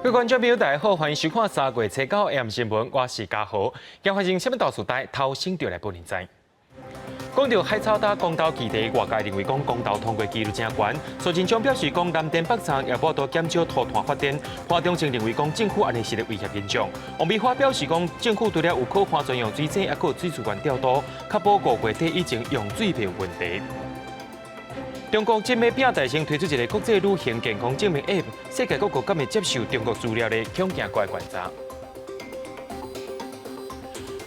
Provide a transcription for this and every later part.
各位觀眾朋友，大家好，歡迎收看三月初九 AM 新聞，我是嘉豪。今發生啥物大事代，頭先就來報您知。講到海草礁公投議題，外界認為講公投通過幾率誠懸。蘇貞昌表示講南電北送也無法度減少塗炭發電。潘忠政認為講政府按呢是咧威脅民眾。王美花表示講政府除了有可划專用水井，抑閣有水資源調度，確保五月底以前用水袂有問題。中國這馬拼大成推出一个國際旅行健康證明 App，世界各國敢會接受中國資料咧？恐驚閣會觀察。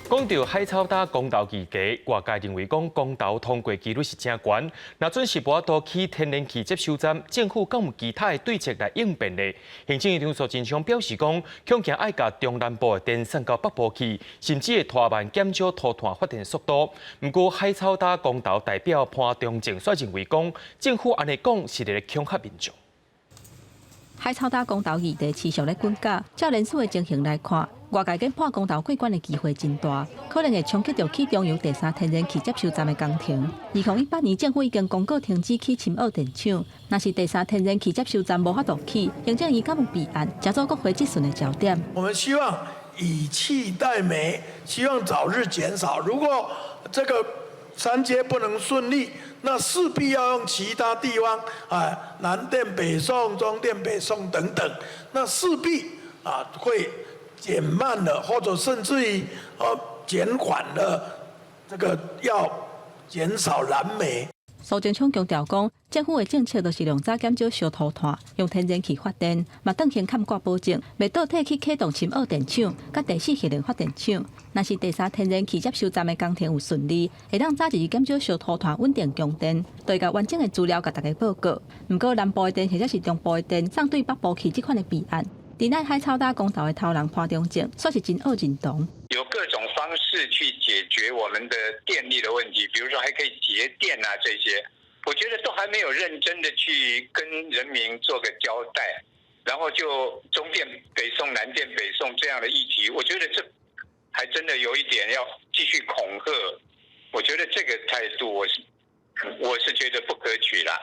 講到海草礁公投議題，外界認為講公投通過幾率是誠懸。若準是無法度起天然氣接收站，政府敢有其他的對策來應變咧？行政院長蘇貞昌表示講，恐驚愛共中南部的電送到北部去，甚至會拖慢減少塗炭發電速度。毋過海草礁公投代表潘忠政煞認為講，政府按呢講是咧恐嚇民眾。海草礁公投議題持續咧滾攪，照連署的情形來看，外界研判公投過關的機會真大，可能會衝擊著起中油第三天然氣接收站的工程。2018年政府已經公告停止起深澳電廠，若是第三天然氣接收站無法度起，行政院敢有備案，成做國會質詢的焦點。我們希望以氣代煤，希望早日減少。如果這個三接不能順利，那勢必要用其他地方啊，南電北送、中電北送等等，那勢必啊會減慢了，或者甚至於減緩了這個要減少燃煤。蘇貞昌強調講，政府的政策就是量早減少燒塗炭，用天然氣發電，嘛當前欠掛保證，袂倒退去啟動深澳電廠、佮第四核能發電廠。若是第三天然氣接收站的工程有順利，會當早日減少燒塗炭，穩定供電，就會共完整的資料共大家報告。毋過南部的電或者是中部的電送對北部去這款的備案，佇咱海草礁公投的頭人潘忠政，煞是真惡認同。有各種方式去解決我們的電力的問題，比如說還可以節電啊這些，我覺得都還沒有認真的去跟人民做個交代，然後就中電北送、南電北送這樣的議題，我覺得這還真的有一點要繼續恐嚇，我覺得這個態度我是覺得不可取啦。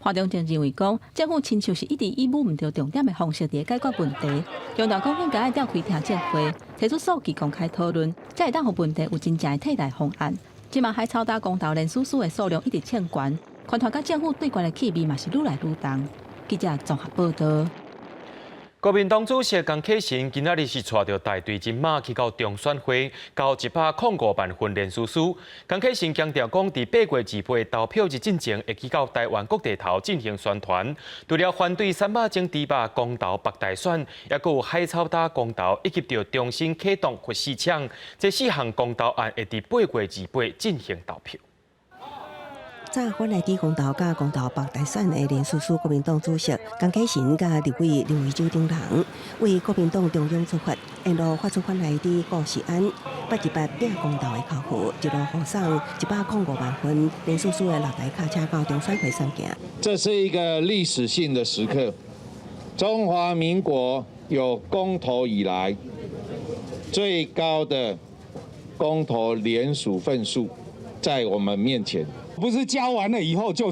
潘忠政認為講，政府親像是一直以摸毋著重點的方式佇解決問題，強調講應該愛召開聽證會，提出數據公開討論，才會當予問題有真正的替代方案。這馬海草礁公投連署書的數量一直衝懸，團體佮政府對決的氣味嘛是愈來愈重。記者綜合報導。國民黨主席江啟臣今仔日是帶著大隊人馬去到中選會，交105萬份聯署書。江啟臣強調講，佇8月28投票日進前，會去到台灣各地頭進行宣傳。除了反對三肉種豬肉公投北大選，抑閣有海草礁公投，以及著重新啟動核四廠，這四項公投案會佇八月二八進行投票。早反來佇公投佮公投北大選的連署書，國民黨主席江啟臣佮立委劉維洲等人，為國民黨中央出發，沿路發出反來佇顧時安828拼公投的口號，一路護送105萬份連署書的六台卡車到中選會送件。這是一個歷史性的時刻，中華民國有公投以來最高的公投聯署份數在我們面前。不是交完了以後就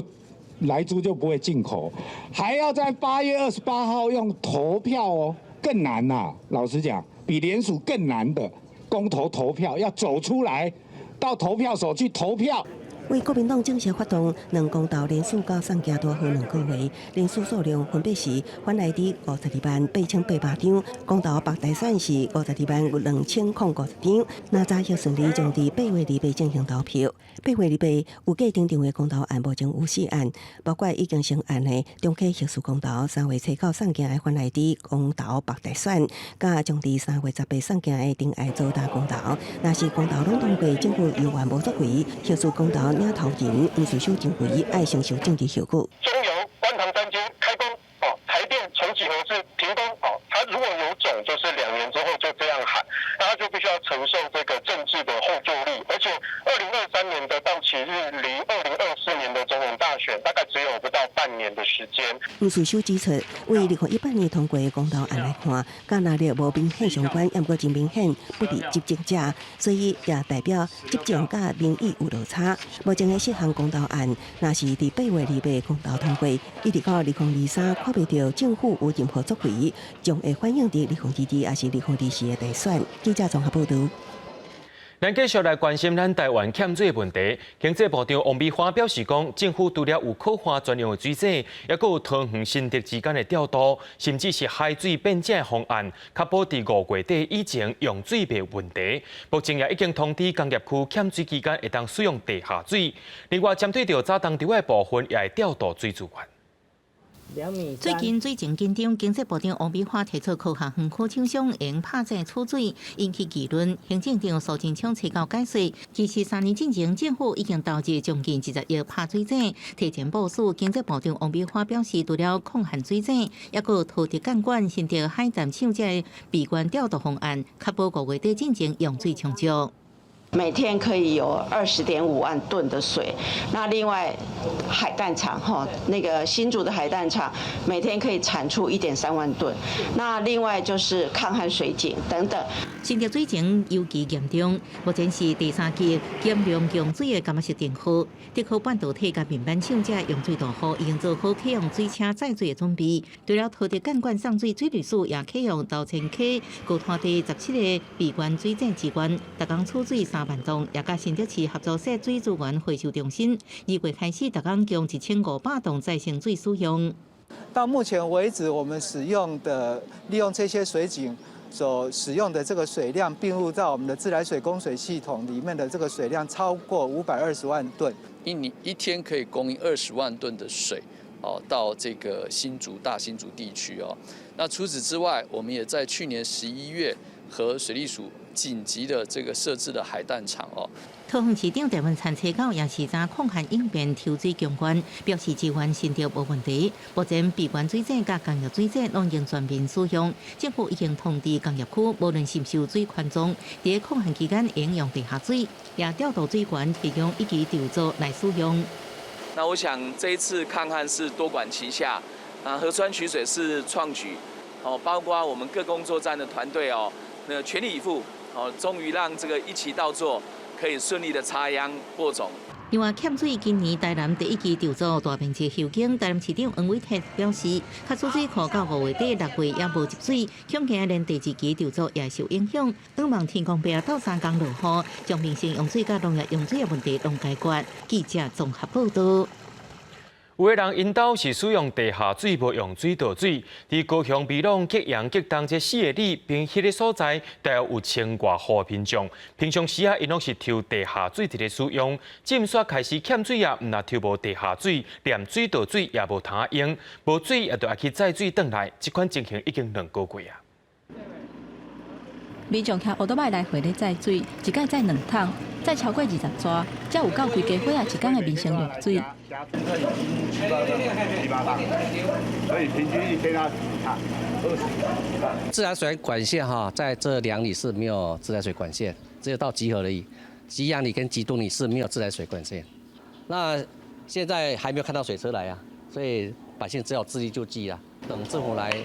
萊豬就不會進口，還要在8月28號用投票哦，更難吶！老實講，比聯署更難的公投投票，要走出來到投票所去投票。為國民黨正式發動兩公投聯署到送件拄好2個月，聯署數量分別是反來佇52萬8800張，公投北大選是52萬2050張。若查核順利，將佇8月28進行投票。八月二八有計登場的公投案目前有四案，包括已經成案的重啟核四公投、3月初九送件的反來佇公投北大選，佮將佇3月18送件的仁愛藻礁公投。若是公投攏通過，政府猶原無作為，核四公投領頭人黃瑞秀認為愛承受政治後果。中油觀塘三接開工，哦，台電重啟核四停工，哦，他如果有種就是2年之後就這樣喊，那他就必須要承受這個政治的後坐力，而且2023年的到期日離2024年的總統大選大概只有不到半年的時間。吳樹修指出，為2018年通過的公投案來看，佮藍綠無明顯相關，毋過真明顯不利執政者，所以也代表執政佮民意有落差。目前的四項公投案，若是佇8月28公投通過，一直到2023看袂著政府有任何作為，將會反映佇2022抑是2024的大選。記者綜合報導。咱繼續來關心咱台灣欠水的問題。經濟部長王美花表示講，政府除了有擴旱專用的水井，抑閣有桃園新竹之間的調度，甚至是海水變井的方案，確保佇5月底以前用水袂有問題。目前也已經通知工業區欠水期間會當使用地下水。另外，針對著早東稻的部分，也會調度水資源。最近水情緊張，經濟部長王美花提出科學園區廠商用拍井取水，引起議論。行政長蘇貞昌揣九解說，其實3年進前政府已經投入將近20億拍水井，提前部署。經濟部長王美花表示，除了抗旱水井，抑閣有桃竹干管、新竹海淡廠這个備源調度方案，確保5月底進前用水充足。每天可以有20.5萬噸的水，那另外海淡廠哈，那個新竹的海淡廠每天可以產出1.3萬噸，那另外就是抗旱水井等等。新竹水情尤其嚴重，目前是第三級減量供水的柑仔色燈號，竹科半導體佮面板廠這用水大戶已經做好啟用水車載水的準備。除了桃竹干管送水，水利署也啟用頭前溪高灘地17個備源水井資源，逐工取水3萬噸，也佮新竹市合作社水資源回收中心，2月開始，逐工供1500噸再生水使用。到目前為止，我們使用的利用這些水井所使用的這個水量，併入到我們的自來水供水系統裡面的這個水量超過520萬噸。一年一天可以供應20萬噸的水，哦，到這個新竹大新竹地區哦。那除此之外，我們也在去年11月和水利署緊急的這個設置的海淡廠哦。桃園市長鄭文燦初九也視察抗旱應變抽水強灌，表示支援新竹無問題。目前備源水井佮工業水井攏已經全面使用，政府已經通知工業區，無論是毋是有水權狀，佇抗旱期間應用地下水，也調度水源提供一期籌措來使用。那我想這一次抗旱是多管齊下，啊，河川取水是創舉，哦，包括我們各工作站的團隊哦，那全力以赴，哦，終於讓這個一期稻作可以順利的插秧播種。另外，欠水今年台南第一期籌造大面積修耕，台南市長黃偉哲表示，卡出水庫到5月底6月也無入水，恐驚連第二期籌造也受影響。向望天公伯鬥三工落雨，將民生用水佮農業用水的問題攏解決。記者綜合報導。有的人𪜶兜是使用地下水，無用水道水。佇高雄美濃、吉陽、吉東這四个里，並彼个所在，大約有千外戶民眾。平常時啊，𪜶攏是抽地下水佇咧使用。這擺開始欠水啊，毋但抽無地下水，連水道水也無通用，無水也著愛去載水轉來。這款情形已經2個月啊。民眾騎烏多擺來回咧載水，一擺載兩桶，載超過20逝，才有夠規家伙仔一工的民生用水。7、8趟，所以平均一天要幾趟？20。自來水管線哈，在這兩里是沒有自來水管線，只有到集合而已。吉陽里跟吉東里是沒有自來水管線。那現在還沒有看到水車來啊，所以百姓只好自力救濟啦，等政府來就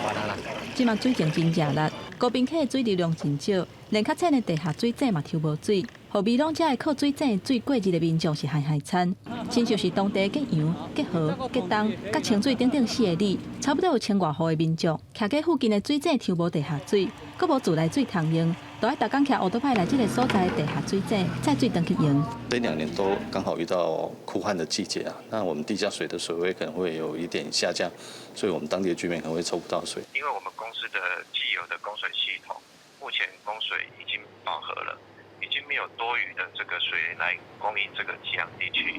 完了啦。這馬水情真正力，高屏溪的水流量真少，連較淺的地下水井嘛抽無水。予美濃這个靠水井水過日的民眾是害害慘，親像是當地吉陽、吉和、吉東、佮清水等等四个里，差不多有千外戶的民眾，徛佇附近的水井抽無地下水，閣無自來水通用，都愛逐工騎烏多擺來這个所在的地下水井載水轉去用。這2年都剛好遇到枯旱的季節啊，那我們地下水的水位可能會有一點下降，所以我們當地的居民可能會抽不到水。因為我們公司的既有的供水系統，目前供水已經飽和了。已經沒有多餘的這個水來供應這個吉陽地區，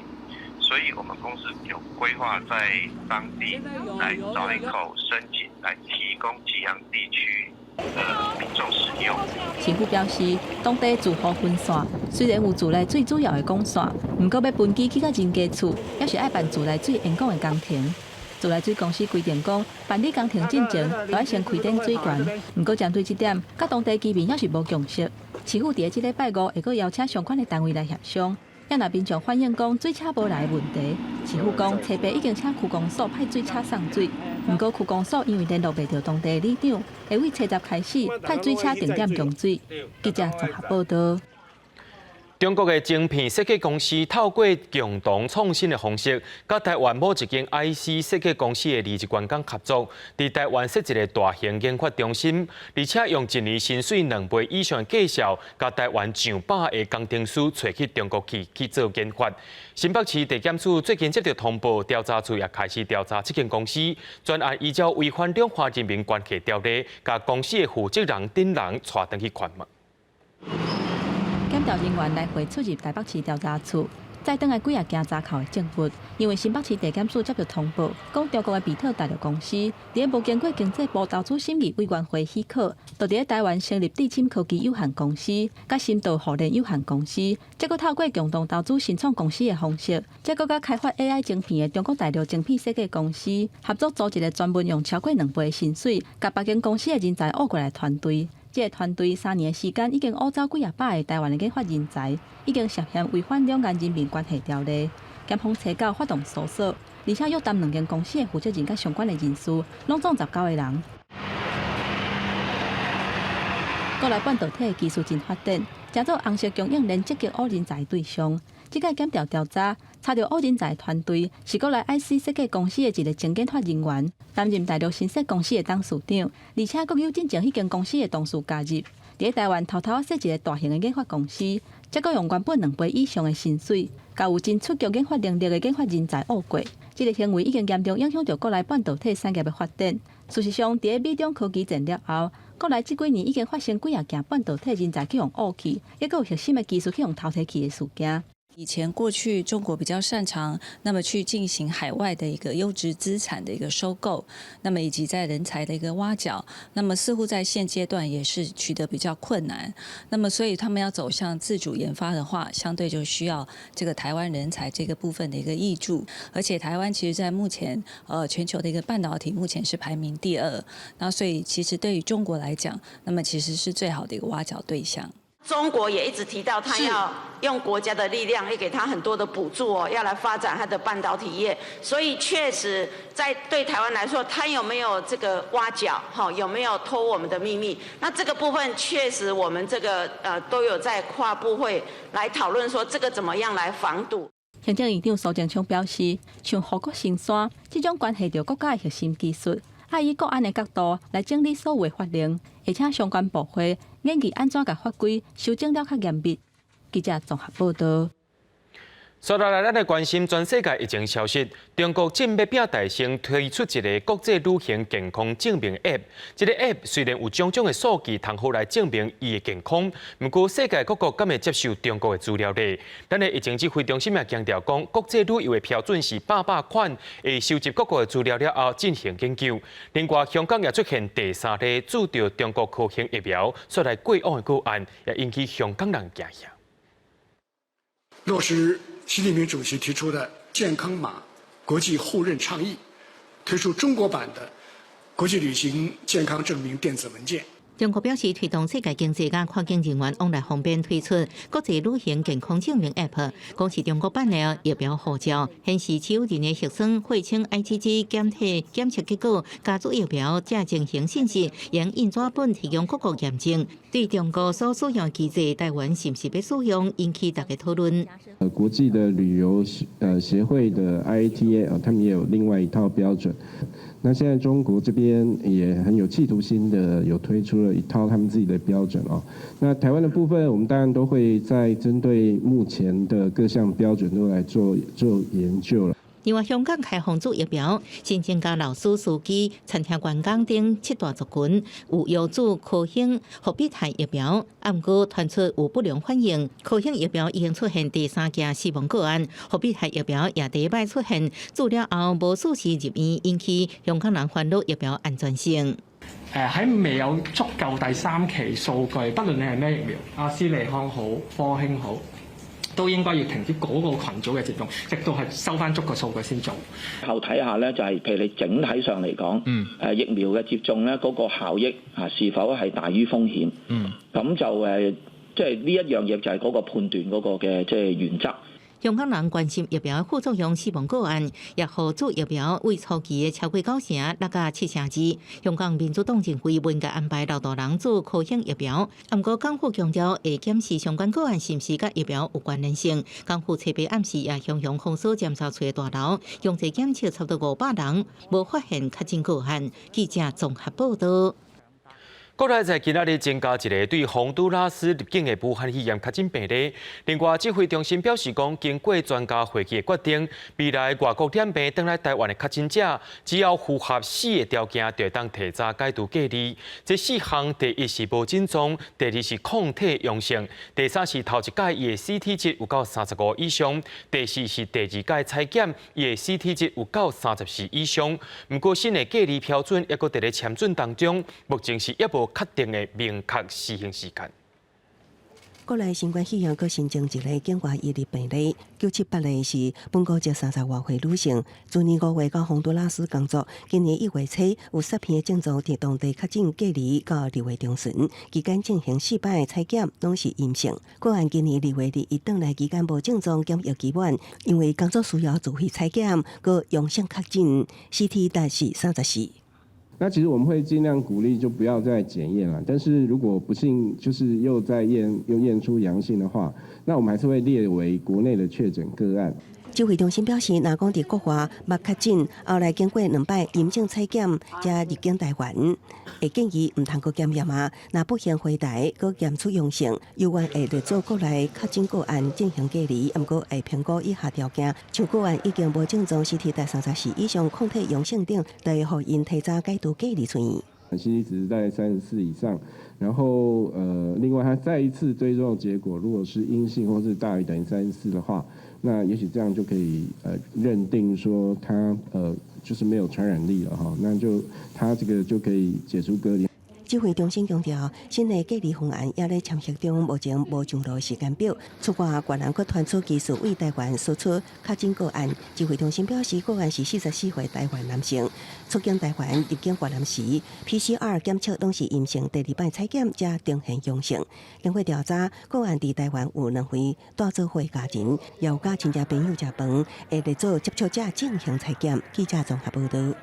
所以我們公司有規劃在當地來鑿一口深井，來提供吉陽地區的民眾使用。市府表示，當地住戶分散，雖然有自來水主要的管線，毋過欲分支去到人家厝，猶是愛辦自來水延管的工程。自來水公司規定講，辦理工程進前，都愛先開展水權。毋過針對這點，佮當地居民猶是無共識。市府佇這禮拜五會閣邀請相關的單位來協商。也若民眾反映講水車無來的問題，市府講初八已經請區公所派水車送水，毋過區公所因為聯絡袂著當地里長，會對初十開始派水車定點供水。記者綜合報道。中國的晶片設計公司透過共同創新的方式，佮台灣某一間 IC 設計公司的二十員工合作，佇台灣設一個大型研發中心，而且用一年薪水2倍以上的價數，共台灣上百个工程師揣去中國去做研發。新北市地檢署最近接到通報，調查處也開始調查這間公司，專案依照違反兩岸人民關係條例，共公司的負責人等人帶轉去盤問。檢調人員來回出入台北市調查處，載轉來幾仔件查扣的證物，因為新北市地檢署接到通報，講中國的比特大陸公司佇無經過經濟部投資審議委員會許可，就佇台灣成立智芯科技有限公司，佮深度互聯有限公司，這閣透過共同投資新創公司的方式，這閣佮開發 AI 晶片的中國大陸晶片設計公司合作，組一個專門用超過2倍的薪水，共別間公司的人才挖過來團隊。這個團隊3年的時間已經挖走幾仔百个台灣的研發人才，已經涉嫌違反兩岸人民關係條例。檢方初九發動搜索，而且約談兩間公司的負責人佮相關的人士，攏總19個人。國內半導體的技術真發展，成做紅色供應鏈積極挖人才的對象。這擺檢調調查，查著挖人才團隊是國內 IC 設計公司的一個前研發人員，擔任大陸新設公司的董事長，而且閣有進前彼間公司的同事加入，佇台灣偷偷設一個大型的研發公司，這閣用原本2倍以上的薪水，共有真出擊研發能力的研發人才挖過。這個行為已經嚴重影響著國內半導體產業的發展。事實上，佇美中科技戰了後，國內這幾年已經發生幾仔件半導體人才去予挖去，抑閣有核心的技術去予偷提去的事件。以前過去中國比較擅長，那麼去進行海外的一個優質資產的一個收購，那麼以及在人才的一個挖角，那麼似乎在現階段也是取得比較困難。那麼所以他們要走向自主研發的話，相對就需要這個台灣人才這個部分的一個挹注。而且台灣其實在目前全球的一個半導體目前是排名第二，那所以其實對於中國來講，那麼其實是最好的一個挖角對象。中國也一直提到，他要用國家的力量，會給他很多的補助哦，要來發展他的半導體業。所以確實，在對台灣來說，他有沒有這個挖角？哈，有沒有偷我們的秘密？那這個部分確實，我們這個都有在跨部會來討論，說這個怎麼樣來防堵。行政院長蘇貞昌表示，像護國神山這種關係著國家的核心技術，愛以國安的角度來整理所有的法令，而且相關部會研議按怎共法規修正了較嚴密。記者綜合報道。接落來，咱來關心全世界疫情消息。中國正欲拼大聲推出一個國際旅行健康證明 App。這個 App 雖然有種種的數據通好來證明伊的健康，毋過世界各國敢會接受中國的資料呢？咱的疫情指揮中心也強調講，國際旅遊的標準是百百款，會收集各國的資料了後進行研究。另外，香港也出現第三例注著中國科興疫苗煞來過往的個案，也引起香港人驚嚇。落實習近平主席提出的健康碼國際互認倡議，推出中國版的國際旅行健康證明電子文件。中國表示推動世界經濟佮跨境人員往來方便，推出國際旅行健康證明 App，講是中國版的疫苗護照，顯示持有人的核酸、血清 IgG 檢體檢測結果，加注疫苗這情形信息，用印紙本提供各國驗證。對中國所使用機制，台灣是毋是欲使用，引起大家討論。國際的旅遊協會的 IATA 啊，他們也有另外一套標準。那現在中國這邊也很有企圖心的，有推出了一套他們自己的標準哦。那台灣的部分，我們當然都會在針對目前的各項標準都來做做研究了。另外，香港開放注疫苗，新增加老師、司機、餐廳員工等七大族群有予注科興、復必泰疫苗，毋過傳出有不良反應。科興疫苗已經出現第三件死亡個案，復必泰疫苗也第一擺出現注了後無準時入院，引起香港人煩惱疫苗安全性。喺未有足夠第三期數據，不論你係咩疫苗，阿斯利康好、科興好，都應該要停止嗰個群組嘅接種，直到係收翻足個數據先做。後睇下咧，就係譬如你整體上嚟講，疫苗嘅接種咧，嗰個效益啊是否係大於風險？咁就即係呢一樣嘢就係嗰個判斷嗰個嘅即係原則。香港人關心疫苗副作用死亡個案，也予注疫苗為初期的超過九成，六甲七成二。香港民主黨認為應該安排老大人注科興疫苗，毋過港府強調會檢視相關個案是毋是佮疫苗有關聯性。港府初八暗時也雄雄封鎖尖沙咀的大樓，強制檢測差不多500人，無發現確診個案。記者綜合報道。國內在今仔日增加一个對洪都拉斯入境的武漢肺炎確診病例。另外，指揮中心表示講，經過專家會議的決定，未來外國染病轉來台灣的確診者，只要符合四个條件，就會當提早解除隔離。這四項，第一是無症狀，第二是抗體陽性，第三是頭一擺伊的 CT 值有夠35以上，第四是第二擺採檢伊的 CT 值有夠34以上。毋過新的隔離標準猶閣佇咧簽準當中，目前是猶無確定的明確施行時間。國內新冠肺炎閣新增一个境外移入病例，978例是本國籍30外歲女性，去年5月到洪都拉斯工作，今年1月初有攝片症狀，佇當地確診隔離到2月中旬，期間進行四擺採檢，攏是陰性。個案今年2月21轉來期間無症狀，檢疫期滿，因為工作需要自費採檢，閣陽性確診，CT 值是34。那其實我們會盡量鼓勵，就不要再檢驗了。但是如果不幸就是又再驗又驗出陽性的話，那我們還是會列為國內的確診個案。指揮中心表示，若講佇國外捌確診，後來經過兩擺陰性採檢，才入境台灣，會建議毋通閣檢驗啊。若不幸回台，閣驗出陽性，猶原會列做國內確診個案進行隔離，毋過會評估以下條件，像個案已經無症狀，CT 值34以上，抗體陽性等，就會予𪜶提早解除隔離出院。 CT 值在34以上，然後另外他再一次追蹤結果，如果是陰性或是大於等於34的話，那也許這樣就可以認定說他就是沒有傳染力了哈，那就他這個就可以解除隔離。指揮中心強調，新的隔離方案也咧簽核中，目前無上路時間表。此外，越南閣傳出疑似對台灣輸出確診個案。指揮中心表示，個案是44歲台灣男性，出境台灣入境越南時，PCR 檢測攏是陰性，第二擺採檢才呈現陽性。經過調查，個案佇台灣有兩位帶做伙家人，也有佮親戚朋友食飯，會列做接觸者進行採檢。記者綜合報道。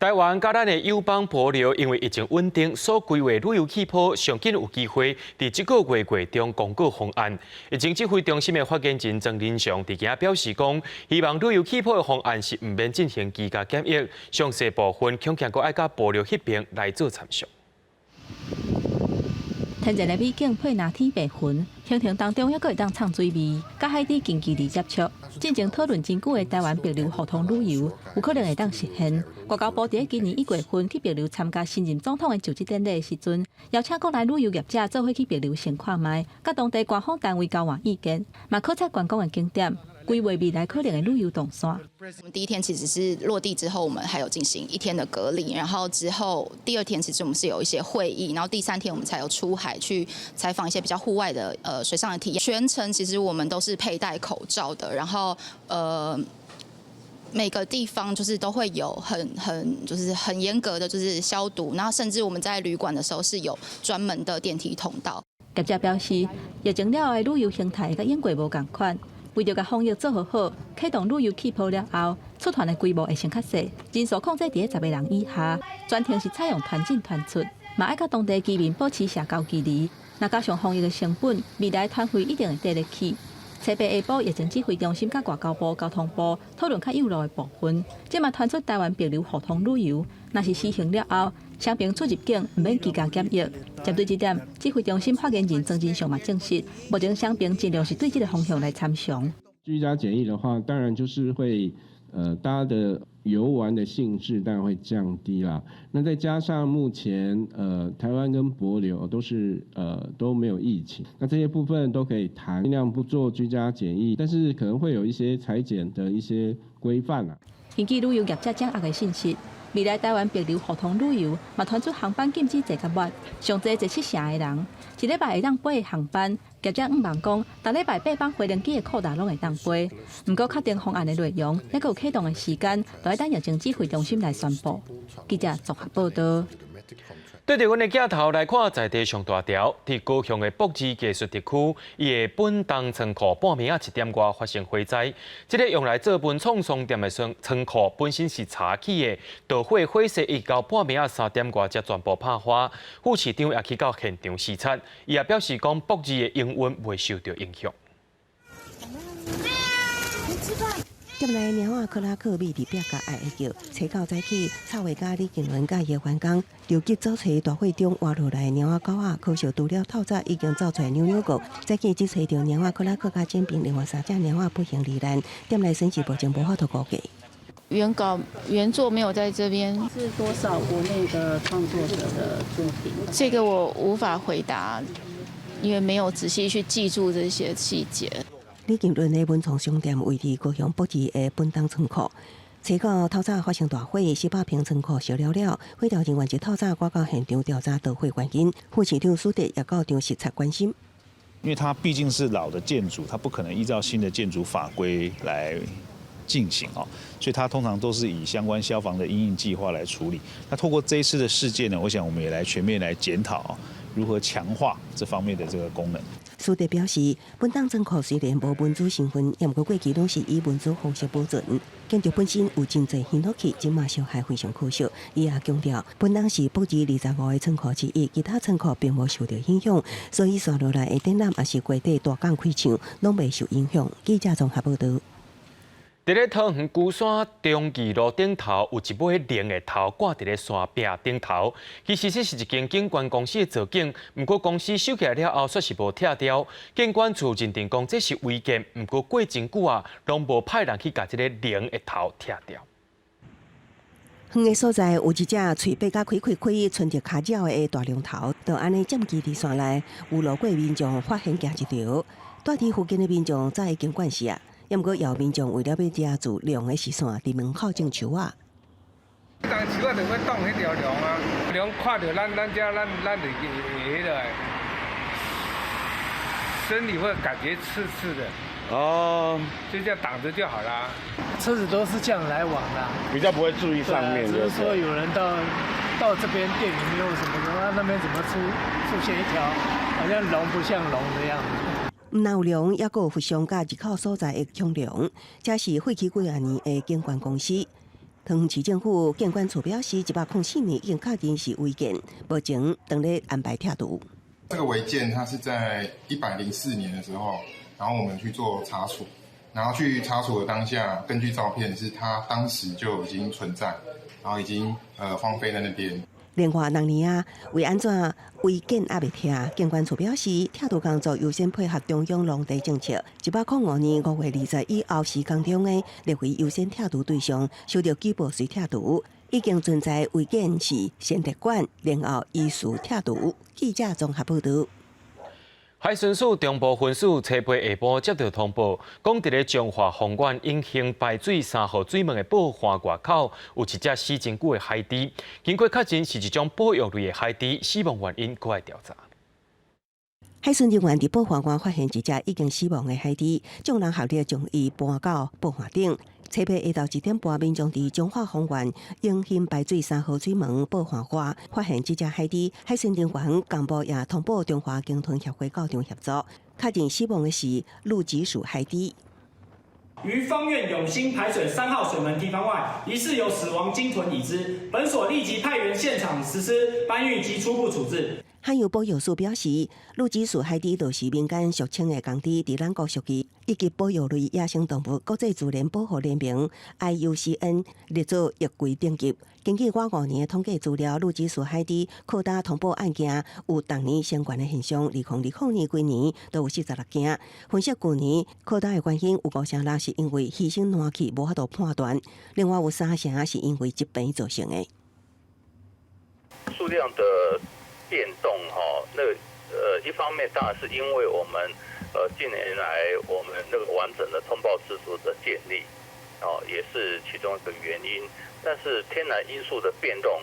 台灣佮咱的友邦帛琉，因為疫情穩定，所規劃旅遊氣泡上緊有機會佇這個月月中公告方案。疫情指揮中心的發言人莊人祥佇今表示講，希望旅遊氣泡的方案是毋免進行居家檢疫，詳細部分恐驚閣愛佮帛琉彼邊來做參詳。天然的美景配藍天白雲，行程當中猶閣會當嗆水味，佮海底近距離接觸。進前討論真久的台灣帛琉互通旅遊，有可能會當實現。外交部佇今年1月份去帛琉參加新任總統的就職典禮的時陣，邀請國內旅遊業者做伙去帛琉先看覓，佮當地官方單位交換意見，嘛考察觀光的景點，規劃未來可能的旅遊動線。我們第一天其實是落地之後，我們還有進行一天的隔離，然後之後第二天其實我們是有一些會議，然後第三天我們才有出海去採訪一些比較戶外的水上的體驗。全程其實我們都是佩戴口罩的，然後每個地方就是都會有很就是很嚴格的就是消毒，然後甚至我們在旅館的時候是有專門的電梯通道。業者表示，疫情了後的旅遊形態佮往過無仝款。為著共防疫做好好，啟動旅遊氣泡了後，出團的規模會先較細，人數控制佇咧10個人以下，全程是採用團進團出，嘛愛佮當地居民保持社交距離。若加上防疫的成本，未來團費一定會綴咧起。初八下晡，疫情指揮中心佮外交部、交通部討論較幼路的部分，這嘛傳出台灣帛琉互通旅遊，若是施行了後，雙邊出入境毋免居家檢疫。針對這點，指揮中心發言人莊人祥嘛證實，目前雙邊盡量是對這个方向來參詳。居家檢疫的話，當然就是會，大家的遊玩的興致當然會降低啦。那再加上目前，台灣跟帛琉都是，都沒有疫情，那這些部分都可以談，盡量不做居家檢疫，但是可能會有一些採檢的一些規範啦。根據旅遊業者掌握的信息，未來台灣帛琉互通旅遊嘛傳出航班禁止坐較滿，上濟坐七成的人，一禮拜會當飛的航班。業者向望講，逐禮拜八班飛行機的擴大攏會當飛。毋過確定方案的內容，猶閣有啟動的時間，都愛等疫情指揮中心來宣布。記者綜合報道。對著阮的鏡頭來看，在地上大條，佇高雄的駁二藝術特區，伊的本東倉庫半暝仔1點外發生火災。這个用來做文創商店的倉倉庫本身是柴起的，著火火勢一到半暝仔3點外才全部拍花。副市長也去到現場視察，伊也表示講，駁二的營運袂受著影響。店內貓仔克拉克覕佇壁角哀哀叫，初九早起，插畫家李金倫佮葉元剛著急走揣大火中活落來的貓仔狗仔，可惜除了透早已經走出來扭扭過，早起只揣著貓仔克拉克佮簡平另外三隻貓仔不幸罹難，店內損失目前無法度估計。原稿原作沒有在這邊，是多少國內的創作者的作品？這個我無法回答，因為沒有仔細去記住這些細節。李金倫的文創商店位佇高雄駁二的本東倉庫，初九透早發生大火，400坪倉庫燒了了。火調人員一透早趕到現場調查導火原因，副市長蘇哲也到場視察關心。因為它畢竟是老的建築，它不可能依照新的建築法規來進行哦，所以它通常都是以相關消防的因應計劃來處理。那透過這一次的事件呢，我想我們也來全面來檢討如何強化這方面的這個功能。蘇哲表示，本東倉庫雖然無文資身份，毋過過去攏是以文資方式保存。建築本身有真濟興落去，這馬燒害非常可惜。伊也強調，本東是駁二25个倉庫之一，其他倉庫並無受著影響，所以紲落來的展覽抑是月底大港開唱，攏袂受影響。記者綜合報導。佇咧桃園龜山中義路頂頭有一尾龍的頭掛佇咧山壁頂頭，其實這是一間景觀公司的造景，毋過公司收起來了後，煞是無拆掉。景管處認定講這是違建，毋過過真久啊，攏無派人去共這个龍的頭拆掉。遠的所在有一隻喙擘甲開開開、伸著跤爪的大龍頭，就按呢佔據佇山內，有路過民眾發現驚一趒。蹛佇附近的民眾早已經慣勢啊。毋過，有民眾為了欲抓住龍的視線，佇門口種樹仔。當樹仔就欲擋彼條龍啊，龍看著咱咱遮咱咱就會會彼个，身體會感覺刺刺的。哦，就這樣擋著就好啦。車子都是這樣來往的，比較不會注意上面。只是說有人到這邊店裡面或什麼的，那邊怎麼出現一條好像龍不像龍的樣子。毋但有龍，猶閣有佛像佮入口所在的恐龍，這是廢棄幾仔年的景觀公司。桃園市政府景觀處表示，104年已經確認是違建，目前正咧安排拆除。這個違建，它是在104年的時候，然後我們去做查處，然後去查處的當下，根據照片是它當時就已經存在，然後已經荒廢在那邊。另外，6年啊，為按怎違建猶未拆？景觀處表示，拆除工作優先配合中央農地政策。105年5月20以後施工中的列為優先拆除對象，收到舉報隨拆除。已經存在違建是先列管，然後依序拆除。記者綜合報導。海巡署中部分署初八下晡接著通報，講佇咧彰化豐原永興排水3號水門的報岸外口，有一隻死真久的海豬。經過確認是一種保育類的海豬，死亡原因閣愛調查。海巡人員佇報岸外發現一隻已經死亡的海豬，眾人合力將伊搬到報岸頂。初八下晝1點半，民眾佇彰化豐原永興排水3號水門報岸外發現這隻海豬，海巡人員幹部也通報中華鯨豚協會到場協助，確認死亡的是露脊鼠海豬。於豐原永興排水3號水門堤防外，疑似有死亡鯨豚已知，本所立即派員現場實施搬運及初步處置。海洋保育署表示，露脊鼠海豬就是民間俗稱的公豬，佇咱國屬於一級保育類野生動物，國際自然保護聯盟 IUCN 列做易危等級。根據過5年的統計資料，露脊鼠海豬擴大通報案件有逐年升懸的現象。2020年規年都有46件。分析舊年擴大的原因有5成6是因為魚身爛去無法度判斷，另外有3成是因為疾病造成的。數量的變動，哈，那一方面當然是因為我們近年來我們那個完整的通報制度的建立，哦，也是其中一個原因。但是天然因素的變動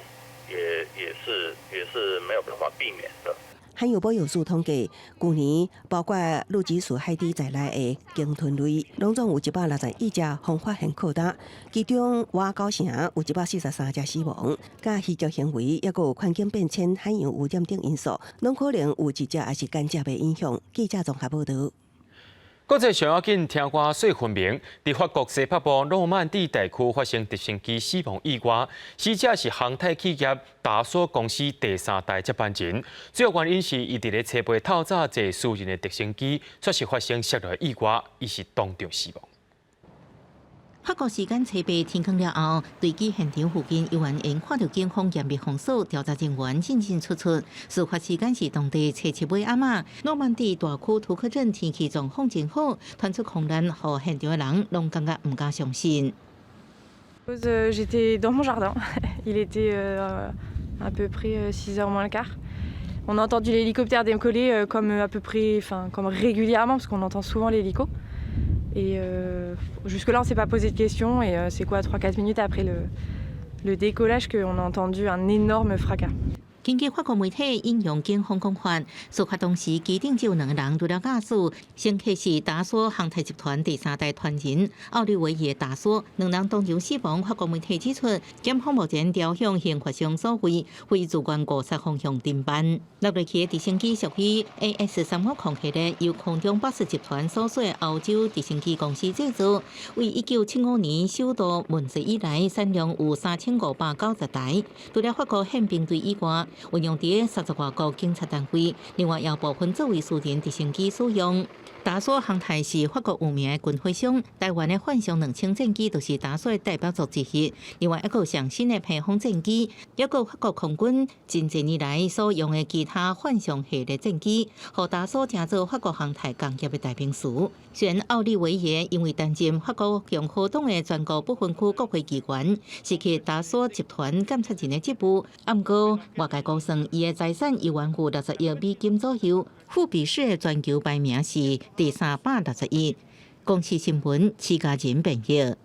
也是沒有辦法避免的。海洋保育署統計，舊年包括露脊鼠海豬在內的鯨豚類，攏總有161隻予發現擴大，其中外高城有143隻死亡。佮漁業行為，抑閣有環境變遷、海洋污染等因素，攏可能有直接抑是間接的影響。記者綜合報導。國際上要緊聽歌說分明，佇法國西北部諾曼底大區發生直升機死亡意外，死者是航太企業達索公司第三代接班人。主要原因是伊佇咧初八透早坐私人的直升機，卻是發生摔落意外，伊是當場死亡。法國時間初八天光了後，墜機現場附近有人因看著警方嚴密封鎖，調查人員進進出出。事發時間是當地初七尾暗仔，諾曼底大區圖克鎮天氣狀況真好，傳出空難，予現場的人攏感覺毋敢相信。 J'étais dans mon jardin. Il était à peu près 6 heures moins le quart. On a entendu l'hélicoptère décoller comme à peu près, enfin comme régulièrement, parce qu'on entend souvent l'hélico. Et jusque-là, on s'est pas posé de questions. Et c'est quoi, 3-4 minutes après le décollage qu'on a entendu un énorme fracas. 根據法國媒體引用警方講法，事發當時機頂只有兩個人除了駕駛，乘客是達索航太集團第三代傳人奧利維耶達索，兩人當場死亡。法國媒體指出，檢方目前朝向刑法上所謂非自願誤殺方向偵辦。落落去的直升機屬於 AS 350系列，由空中巴士集團所屬的歐洲直升機公司製造。為1975年首度問世以來，產量有3590台。除了法國憲兵隊以外，運用佇30外國警察單位，另外有部分作為私人直升機使用。達索航太是法國有名的軍火商，台灣的幻象2000戰機就是達索的代表作之一。另外一個上新的披風戰機，抑閣法國空軍近幾年來所用的其他幻象系列戰機，予達索成做法國航太工業的代名詞。雖然奧利維耶因為擔任法國共和黨的全國不分區國會議員，失去達索集團監察人的職務，毋過外界估算伊的財產猶原有60億美金左右。富比士的全球排名是第361。公視新聞，徐家仁編譯。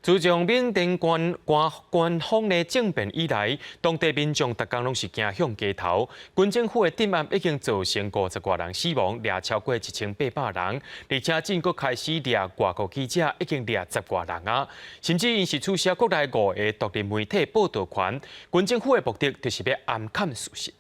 自從緬甸官方的政變以來，當地民眾逐工攏是驚向街頭。軍政府的鎮壓已經造成50外人死亡，掠超過1800人，而且戰閣開始掠外國記者，已經掠10外人啊！甚至𪜶是取消國內五個獨立媒體報導權。軍政府的目的就是欲掩蓋事實。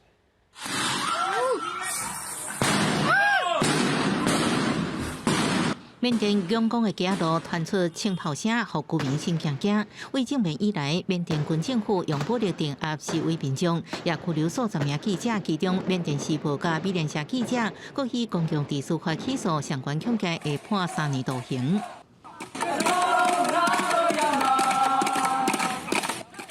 緬甸仰光的街路傳出槍炮聲，予居民心驚驚。為政變以來，緬甸軍政府用武力鎮壓示威民眾，也拘留數十名記者，其中緬甸時報佮美聯社記者，閣以公共秩序法起訴，相關控罪會判3年徒刑。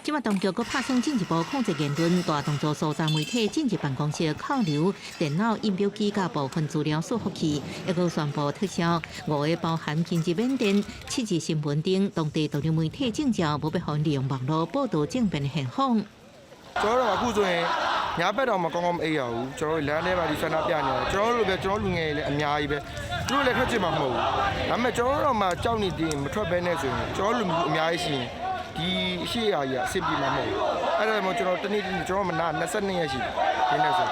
這擺當局閣拍算進一步控制言論，大動作搜查媒體進入辦公室扣留電腦、印表機佮部分資料伺服器，抑閣宣布撤銷五个包含今日緬甸、七日新聞等當地獨立媒體證照，無欲予利用網路報導政變的現況。 ကျွန်တော်တို့အခုဆိုရင်ညာဘက်တော့မကောင်းကောင်းမအိပ်ရဘူးကျွန်တော်တို့လမ်းထဲမှာဒီဆန္ဒပြနေတယ်ကျွန်တော်တို့လိုပဲကျွန်တော်လူငယ်တွေလည်းအများကြီးပဲသူတို့လည်းထွက်ချင်မှာမဟုတ်ဘူးဒါပေမဲ့ကျွန်တော်တို့မှကြောက်နေတယ်မထွက်ဘဲနဲ့ဆိုရင်ကျွန်တော်လူမျိုးအများကြီးရှိရင်ဒီအရှိအရာကြီးအဆင်ပြေမှာမဟုတ်ဘူးအဲ့ဒါကြောင့်ကျွန်တော်တနေ့တနေ့ကျွန်တော်မနာ22ရက်ရှိပြီဒီနေ့ဆို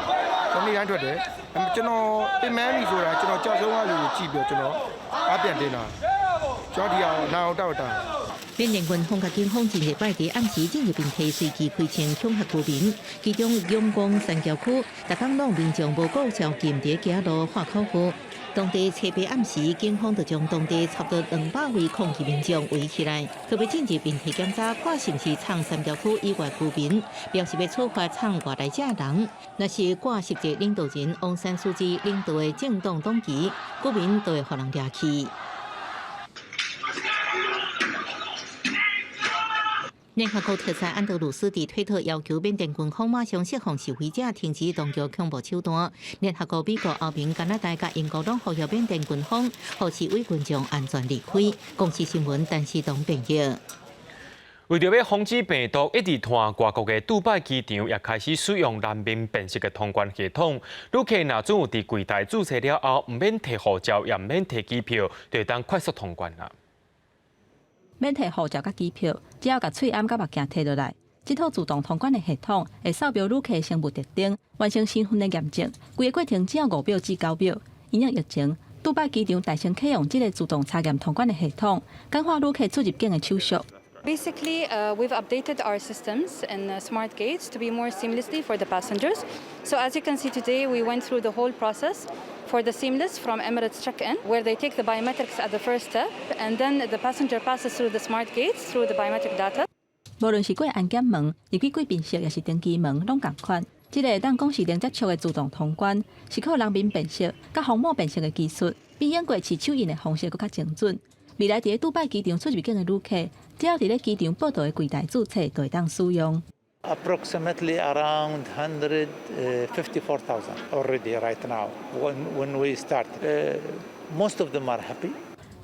ကျွန်တော်နေ့တိုင်းထွက်တယ်ကျွန်တော်ပြင်မပြီဆိုတာကျွန်တော်ကြောက်ဆုံးကလူကိုကြည့်ပြီးကျွန်တော်အားပြန်တင်တာကျွန်တော်ဒီအောင်နာအောင်တောက်တာ緬甸軍方佮警方前日拜佇暗時進入並提隨機開槍恐嚇居民，其中仰光山橋區，逐工攏民眾無顧宵禁佇街路喊口號。當地初八暗時，警方就將當地差不多200位抗議民眾圍起來，特別進入並提檢查，看是毋是藏山橋區以外居民，表示欲處罰藏外來者人。若是掛實際領導人翁山蘇姬領導的政黨黨旗，居民就會予人掠去。聯合國特使安德魯斯佇推特要求緬甸軍方馬上釋放示威者，停止當局恐怖手段。聯合國、美國、歐盟、加拿大佮英國攏呼籲緬甸軍方，予示威群眾安全離開。公視新聞，陳世東編譯。為著欲防止病毒一直傳外國的杜拜機場也開始使用人面辨識的通關系統。旅客若準有佇櫃台註冊了後，毋免提護照，也毋免提機票，就會當快速通關啦。免提護照佮機票，只要共喙罨佮目鏡提落來，這套自動通關的系統會掃描旅客生物特徵，完成身份的驗證，規個過程只要5秒至9秒。因應疫情，杜拜機場大聲啟用這个自動查驗通關的系統，簡化旅客出入境的手續。 Basically, we've updated our systems in smart gates to be more seamlessly for the passengers. So as you can see today, we went through the whole process for the seamless from Emirates check-in, where they take the biometrics at the first step, and then the passenger passes through the smart gates through the biometric data. 無論是過安檢門、入去貴賓室，抑是登機門，攏仝款。這个會當講是零接觸的自動通關，是靠人面辨識佮虹膜辨識的技術，比用過去手印的方式閣較精準。未來佇咧杜拜機場出入境的旅客，只要佇咧機場報到的櫃台註冊，就會當使用。 Approximately around 154,000 already right now when we start. Most of them are happy.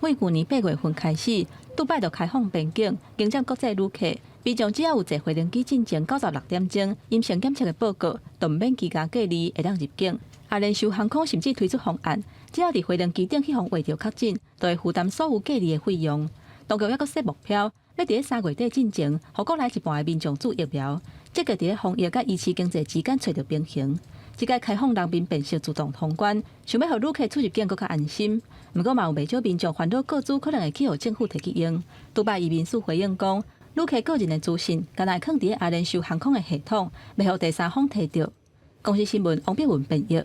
對舊年8月份開始，杜拜就開放邊境，迎接國際旅客。民眾只要有坐飛行機進前96點鐘陰性檢測的報告，就毋免居家隔離，會當入境。阿聯酋航空甚至推出方案，只要佇飛行機頂去予畫著確診，就會負擔所有隔離的費用。當局猶閣設目標，欲佇咧3月底進前，予國內一半的民眾注疫苗，積極佇咧防疫佮維持經濟之間揣著平衡。這擺開放人面辨識自動通關，想欲予旅客出入境閣較安心。毋過嘛有袂少民眾煩惱個資可能會去予政府提去用。杜拜移民署回應講，旅客個人的資訊，干焦會囥佇咧阿聯酋航空的系統，袂予第三方提著。公視新聞王碧文編譯。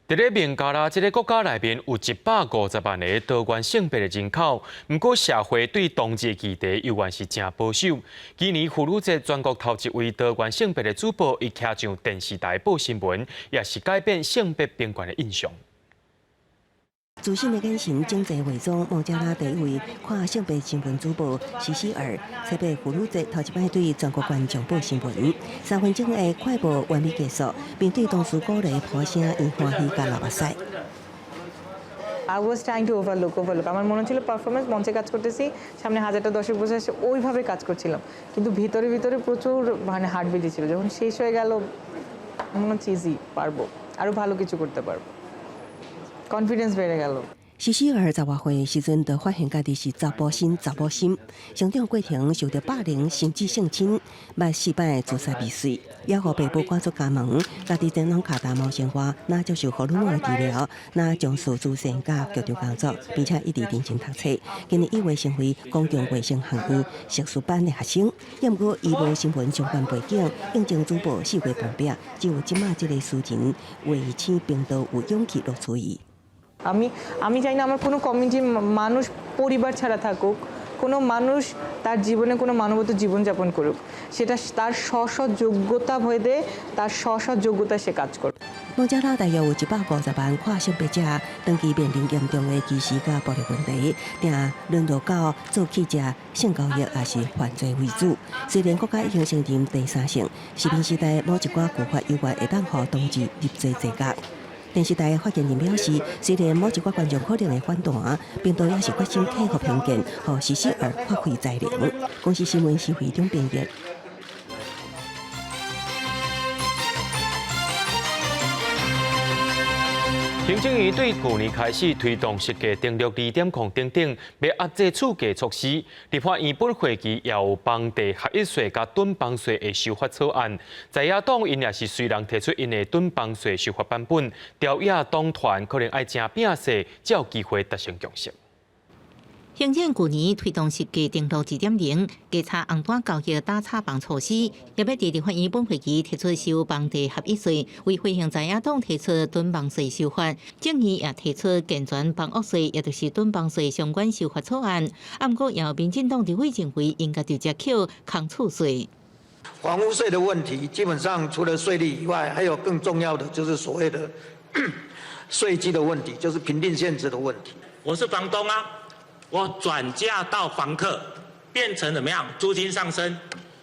佇咧孟加拉這个國家內面有150萬个多元性別的人口，毋過社會對同志議題猶原是誠保守。今年婦女節，全國頭一位多元性別的主播，伊徛上電視台報新聞，也是改變性別平權的印象。自信的眼神，整齊化妝，孟加拉第一位跨性別新聞主播西西爾，台北婦女節頭一擺對全國觀眾報新聞，3分鐘的快報完美結束，面對同事鼓勵破聲，伊歡喜共流目屎。 I was trying to overlook overlook আমার মনে হচ্ছিল পারফরমেন্স মঞ্চে কাজ করতেছি সামনে হাজারটা দর্শক বসে আছে ওইভাবে কাজ করছিলাম কিন্তু ভিতরে ভিতরে প্রচুর মানে হার্টবিট ছিল যখন শেষ হয়ে গেল মনে হচ্ছে ইজি পারবো আরও ভালো কিছু করতে পারবো কনফিডেন্স বেড়ে গেল। 西西爾10外歲時陣，就發現家己是查埔身、查某心，成長過程受著霸凌，甚至性侵，捌四擺自殺未遂，猶予爸母趕出家門，家己前往卡達謀生活，若接受荷爾蒙的治療，若從事慈善佮劇場工作，並且一直認真讀冊。今年已經成為公共衛生學院碩士班的學生。毋過伊無新聞相關背景，應徵主播四月碰壁，只有這馬這个私人衛星頻道有勇氣錄取伊。 আমি আমি চাই না আমার কোনো কমিউনিটির মানুষ পরিবার ছাড়া থাকুক কোনো মানুষ তার জীবনে কোনো মানবেতর জীবনযাপন করুক সেটা তার স্ব স্ব যোগ্যতা ভেদে তার স্ব স্ব যোগ্যতা সে কাজ করবে। 孟加拉大約有150萬跨性別者，長期面臨嚴重的歧視佮暴力問題，定淪落到做記者、性交易抑是犯罪為主。雖然國家已經承認第三性，殖民時代某一寡舊法猶原會當予同志入罪坐監。電視台發言人表示，雖然某一寡觀眾可能會反彈，頻道也是決心克服偏見，予西西爾發揮才能。公視新聞施惠中編譯。行政院對舊年開始推動實價登錄2.0等等，欲壓制厝價措施。立法院本會期也有房地合一稅佮囤房稅的修法草案。在野黨𪜶也是隨人提出𪜶的囤房稅修法版本，朝野黨團可能愛誠拚勢，才有機會達成共識。行政舊年推動實價登錄2.0，加插紅單交易打炒房措施，也欲佇立法院本會期提出修房地合一稅，為回應在野黨提出囤房稅修法，政院也提出健全房屋稅，也就是囤房稅相關修法草案。啊，毋過也有民進黨立委認為應該直接扣空厝稅。房屋稅的問題，基本上除了稅率以外，還有更重要的就是所謂的稅基的問題，就是評定現值的問題。我是房東啊。我轉嫁到房客，變成怎麼樣？租金上升，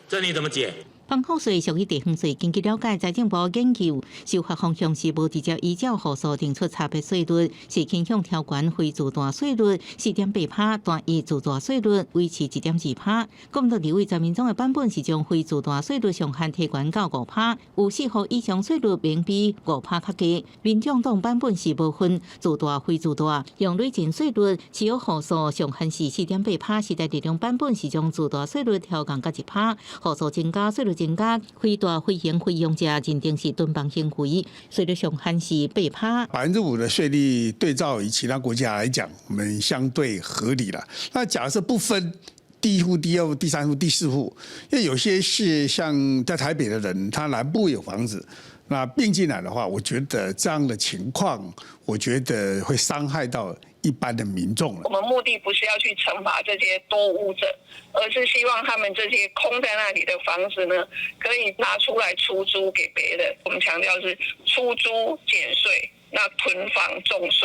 這你怎麼解？房屋稅屬於地方稅，根據了解，財政部研究修法方向是無直接依照戶數定出差別稅率，是傾向調懸非住宅稅率4.8%，單一住宅稅率維持1.2%。國民黨立委陳明忠的版本是將非住宅稅率上限提懸到5%，有四戶以上稅率免比5%較低。民眾黨版本是無分住宅非住宅，用累進稅率持有戶數上限是4.8%，時代力量版本是將住宅稅率調降到1%，戶數增加稅率增加，非大非營非用者認定是囤房行為，稅率上限是8%。 5%的稅率對照於其他國家來講，我們相對合理了。那假設不分第一戶、第二戶、第三戶、第四戶，因為有些是像在台北的人，他南部有房子，那併進來的話，我覺得這樣的情況，我覺得會傷害到一般的民眾。我們目的不是要去懲罰這些多屋者，而是希望他們這些空在那裡的房子呢，可以拿出來出租給別人。我們強調是出租減稅，那囤房重稅。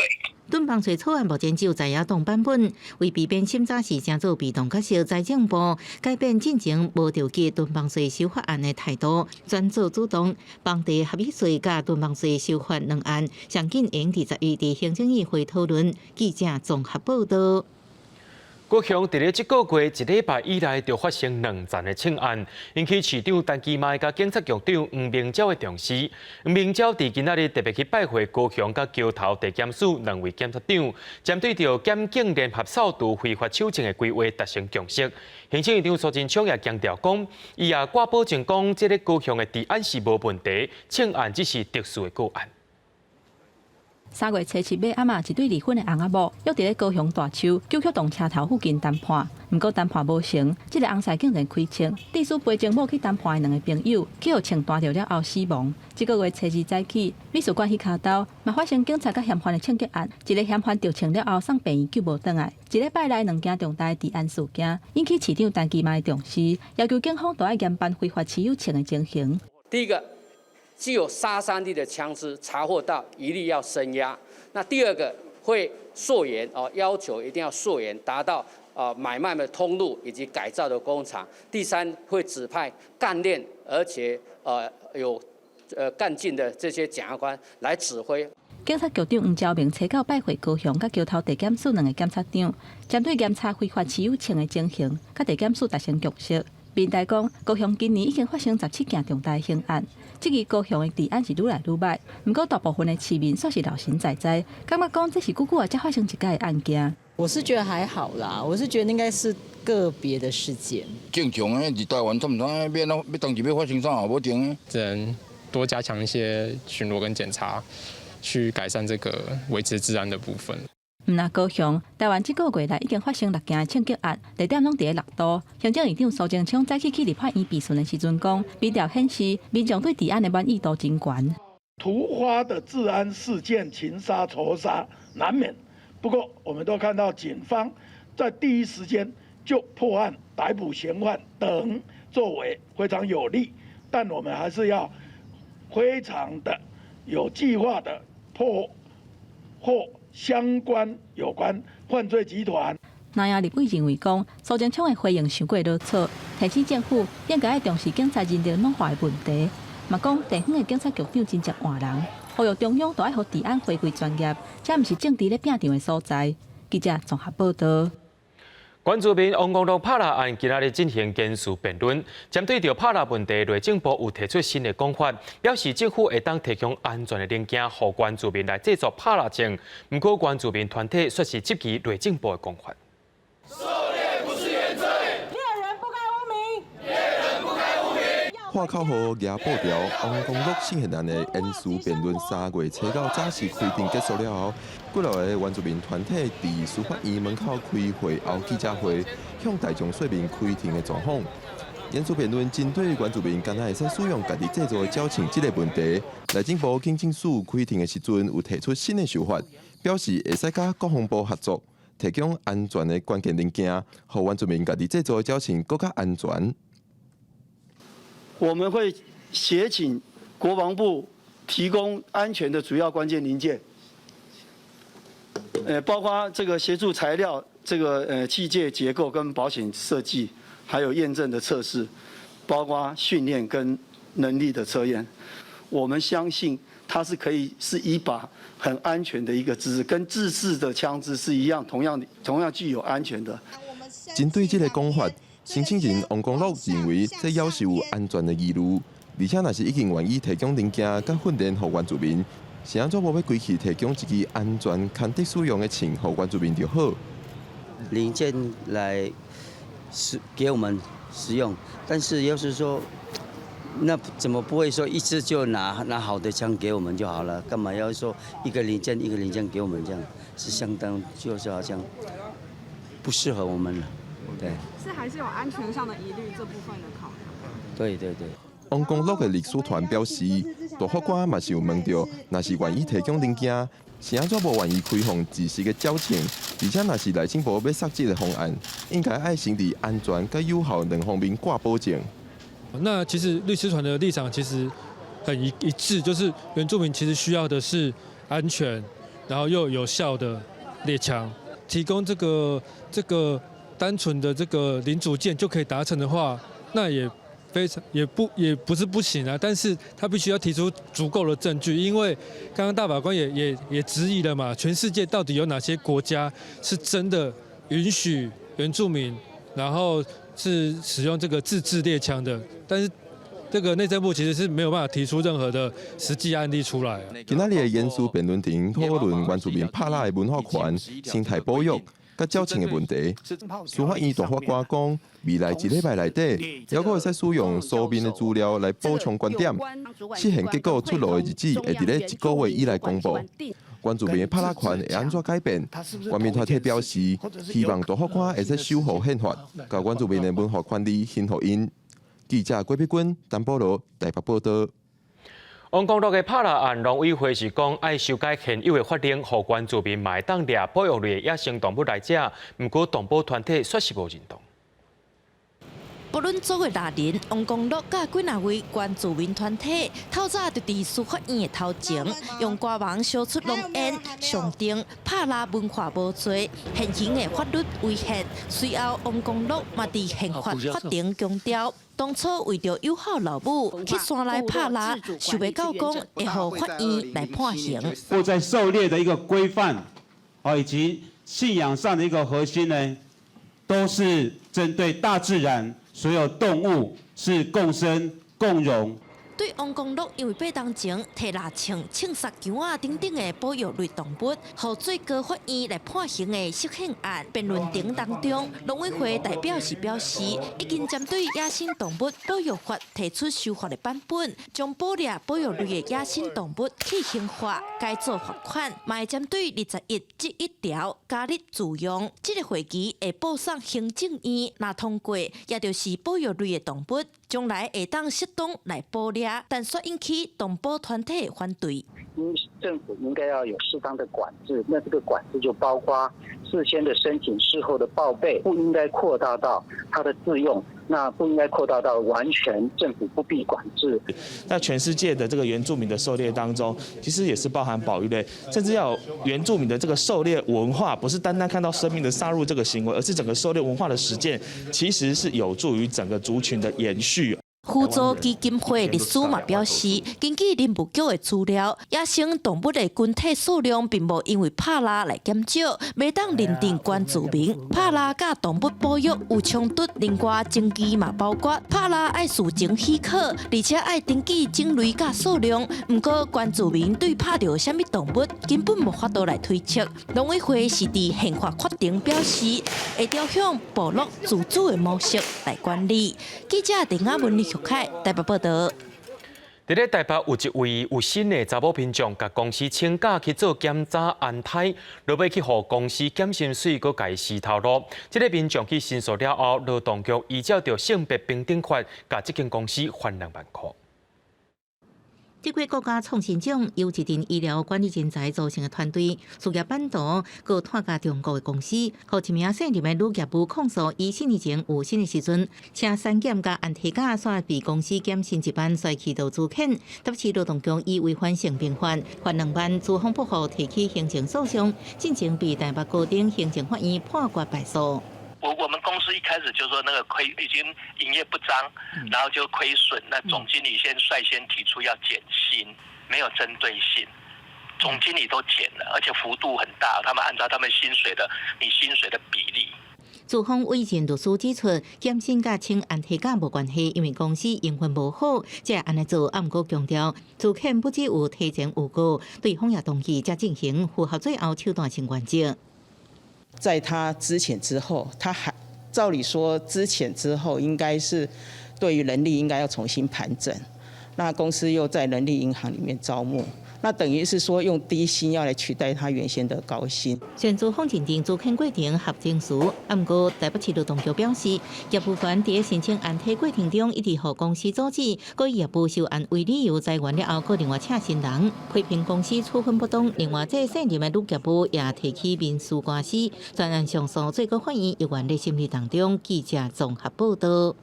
囤房稅草案目前只有在野黨版本，為避免審查時成做被動角色，財政部改變進前無著急囤房稅修法案的態度，轉做主動。房地合一稅佮囤房稅修法兩案，上緊會佇10月佇行政院會討論。記者綜合報道。高雄佇咧這個月一禮拜以來，就發生兩件的槍案，引起市長陳其邁佮警察局長黃明昭的重視。黃明昭佇今仔日特別去拜會高雄佮橋頭地檢署兩位檢察長，針對著檢警聯合掃除非法手槍的規劃達成共識。行政院長蘇貞昌也強調講，伊也掛保證講，這個高雄的治安是無問題，槍案只是特殊的個案。3月初7尾暗仔，一對離婚的翁仔某，約佇咧高雄大樹九曲洞車頭附近談判，毋過談判無成，這個翁婿竟然開槍，致使陪情某去談判的兩個朋友，去予槍彈著了後死亡。這個月初二早起，美術館彼跤兜嘛發生警察佮嫌犯的槍擊案，一個嫌犯著槍了後送病院救無轉來。一禮拜內兩件重大治安事件，引起市長陳其邁重視，要求警方都愛嚴辦非法持有槍的情形。第一個，具有殺傷力的槍支查獲到，一律要聲押。那第二個會溯源哦，要求一定要溯源，達到買賣的通路以及改造的工廠。第三會指派幹練而且有幹勁的這些檢察官來指揮。警察局長黃昭明初九拜會高雄佮橋頭地檢署兩个檢察長，針對嚴查非法持有槍的情形，佮地檢署達成共識。民代講，高雄今年已經發生17件重大刑案，這個高雄的治安是愈來愈䆀。毋過大部分的市民煞是老神在在，感覺講這是久久仔才發生一擺的案件。我是覺得還好啦，我是覺得應該是個別的事件。正常的，佇台灣差毋多，欲按怎欲當時欲發生啥也無定。只能多加強一些巡邏跟檢查，去改善這個維持治安的部分。毋但高雄，台灣這個月來已經發生六件槍擊案，地點攏佇咧六都。行政院長蘇貞昌早起去立法院備詢的時陣講，民調顯示民眾對治安的滿意度真懸。突發的治安事件，情殺、仇殺難免。不過，我們都看到警方在第一時間就破案、逮捕嫌犯等作為非常有力，但我們還是要非常的有計劃的破獲相關有關犯罪集團。南亞立委認為講，蘇貞昌的回應傷過囉嗦，提醒政府應該愛重視警察人力老化的問題。嘛講地方的警察局長真濟換人，呼籲中央都愛予治安回歸專業，這毋是政治咧拚場的所在。記者綜合報道。原住民王光祿拍獵案今仔日進行簡述辯論，針對著拍獵問題，內政部有提出新的講法，表示政府會當提供安全的零件，予原住民來製作拍獵槍。毋過原住民團體煞是質疑內政部的講法。狩獵不是原罪，獵人不該污名，獵人不該污名。喊口號、舉布條，王光祿性嫌案的言詞辯論3月初9早時開庭結束了後，幾落個原住民團體佇司法院門口開會後記者會，向大眾說明開庭的狀況。言詞辯論針對原住民敢若會使使用家己製作的繳槍這个問題，內政部警政署開庭的時陣有提出新的想法，表示會使佮國防部合作，提供安全的關鍵零件，予原住民家己製作的繳槍閣較安全。我們會協請國防部提供安全的主要關鍵零件，包括這個協助材料、這個器械結構跟保險設計，還有驗證的測試。包括訓練跟能力的測驗，我們相信它是可以是一把很安全的一個自製，跟自製的槍支是一樣，同樣具有安全的。針對這个講法，申請人王光樂認為這猶是有安全的疑慮，而且若是已經願意提供零件佮訓練予原住民，是按怎無欲規氣提供一支安全、堪得使用的槍予原住民就好。零件來使給我們使用，但是要是說，那怎麼不會說一次就拿好的槍給我們就好了？幹嘛要說一個零件一個零件給我們這樣？是相當就是好像不適合我們了，對。是還是有安全上的疑慮這部分的考量。對對對。王光樂的律師團表示，大法官嘛是有問著，若是願意提供零件，是按怎無願意開放制式的繳槍？而且若是內政部欲殺這个方案，應該愛先佇安全佮有效兩方面掛保證。那其實律師團的立場其實很一致，就是原住民其實需要的是安全，然後又有效的獵槍，提供這個單純的這個零組件就可以達成的話，那也非常也不也不是不行啊，但是他必須要提出足夠的證據，因為剛剛大法官也質疑了嘛，全世界到底有哪些國家是真的允許原住民，然後是使用這個自製獵槍的？但是這個內政部其實是沒有辦法提出任何的實際案例出來。今仔日的言辭辯論庭討論原住民拍獵的文化權、生態保育佮繳槍的問題。司法院大法官講，未來一禮拜內底，猶閣會使使用書面的資料來補充觀點。釋憲結果出爐的日子會佇咧一個月以內公布。原住民的拍獵權會按怎改變？原民團體表示，希望大法官會使守護憲法，共原住民的文化權利還予𪜶。記者郭碧君、陳保羅台北報道。王光樂的拍獵案，農委會是講愛修改現有的法令，予原住民嘛會當獵保育類野生動物來食。毋過動保團體煞是無認同。不論組的獵人王光樂佮幾若位原住民團體，透早就佇司法院的頭前，用歌網燒出濃煙，象徵拍獵文化無罪，現行的法律違憲。隨後，王光樂嘛佇憲法法庭強調，當初為著友好老母去山內拍獵，想袂到講會予法院來判刑。或在狩獵的一個規範，以及信仰上的一個核心呢，都是針對大自然。所有動物是共生共榮。對王光樂因為8冬前提獵槍槍殺羊仔等等的保育類動物，予最高法院來判刑的釋憲案辯論庭當中，農委會代表是表示，已經針對野生動物保育法提出修法的版本，將捕獵保育類的野生動物去刑化，改做罰款，嘛會針對21之1條加入自用。這个會期會報送行政院，若通過，也就是保育類的動物，將來會當適當來捕獵。但煞引起動保團體的反對。政府應該要有適當的管制，那這個管制就包括事先的申請、事後的報備，不應該擴大到它的自用，那不應該擴大到完全政府不必管制。在全世界的這個原住民的狩獵當中，其實也是包含保育類，甚至要有原住民的這個狩獵文化，不是單單看到生命的殺戮這個行為，而是整個狩獵文化的實踐，其實是有助於整個族群的延續。扶助基金會律師嘛表示，根據林務局的資料，野生動物的群體數量並無因為拍獵來減少，袂當認定原住民拍獵佮動物保育有衝突。另外，證據嘛包括拍獵愛事前許可，而且愛登記種類佮數量。毋過原住民對拍著啥物動物根本無法度來推測。農委會是佇憲法法庭表示，會朝向部落自主的模式來管理。記者鄧亞文、李玉凱台北報道。佇咧台北有一位有身的查某民眾，共公司請假去做檢查安胎，落尾去予公司減薪水，閣共伊辭頭路。這个民眾去申訴了後，勞動局依照著性別平等法，共這間公司罰2萬塊。得過國家創新獎由一陣醫療管理人才組成的團隊，事業版圖閣拓佮中國的公司，予一名姓林的女業務控訴，伊4年前有身的時陣，請產檢佮安胎假，煞被公司減薪1萬，煞去勞資遣。台北市勞動局以違反性平法，罰2萬，資方不服提起行政訴訟，進前被台北高等行政法院判決敗訴。我們公司一開始就說那個虧已經營業不彰，然後就虧損。那總經理先率先提出要減薪，沒有針對性，總經理都減了，而且幅度很大。他們按照他們薪水的，你薪水的比例。資方委任律師指出，減薪佮請安提假無關係，因為公司營運無好，才會按呢做。啊，毋過強調，資遣不只有提前預告，對方也同意才進行，符合最後手段性原則。在他資遣之後，他還照理說資遣之後應該是對於人力應該要重新盤整，那公司又在人力銀行裡面招募。那等於是說用低薪要來取代他原先的高薪。雖然資方認定資遣過程合程序，啊，毋過台北市勞動局表示，業務員佇申請安退過程中一直予公司阻止，閣以業務受案為理由裁員了後，閣另外請新人，批評公司處分不當。另外，這現任的女業務也提起民事官司，全案上訴最高法院猶原咧審理當中。記者綜合報道。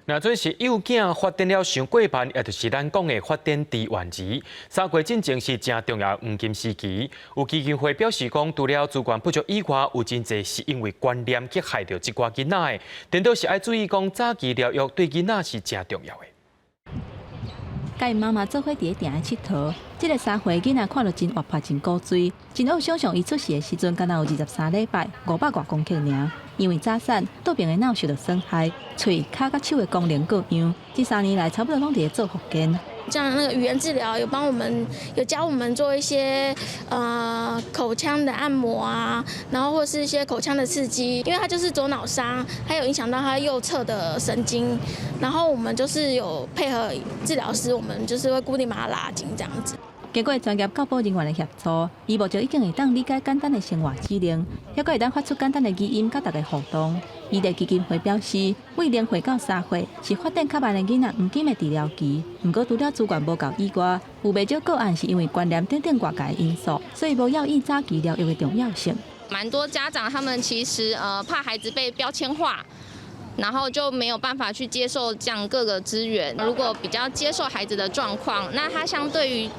若準是幼囝發展了傷過慢，也就是咱講的發展遲緩兒。3月進前是誠重要黃金時期。有基金會表示講，除了資源不足以外，有真濟是因為觀念去害著這寡囡仔的。顛倒是愛注意講，早期療育對囡仔是誠重要的。佮𪜶媽媽做伙佇咧埕仔𨑨迌，這个3歲囡仔看著真活潑、真古錐，真好想像伊出世的時陣，敢若有23禮拜，500外公克爾。因為早產，倒爿的腦受著損害，喙、跤佮手的功能各樣，這3年來差不多攏佇咧做復健。像那個語言治療，有幫我們，有教我們做一些口腔的按摩啊，然後或是一些口腔的刺激，因為他就是左腦傷，還有影響到他右側的神經，然後我們就是有配合治療師，我們就是會固定把它拉筋這樣子。經過專業教保人員的協助，伊目前已經會當理解簡單的生活指令，猶閣會當發出簡單的語音，佮大家互動。伊的基金會表示，為0歲到3歲是發展較慢的囡仔黃金的治療期。毋過，除了資源無夠以外，有袂少個案是因為觀念等等外界因素，所以無留意早期療育的重要性。蠻多家長他們其實怕孩子被標籤化，然後就沒有辦法去接受這樣各個資源。如果比較接受孩子的狀況，那他相對於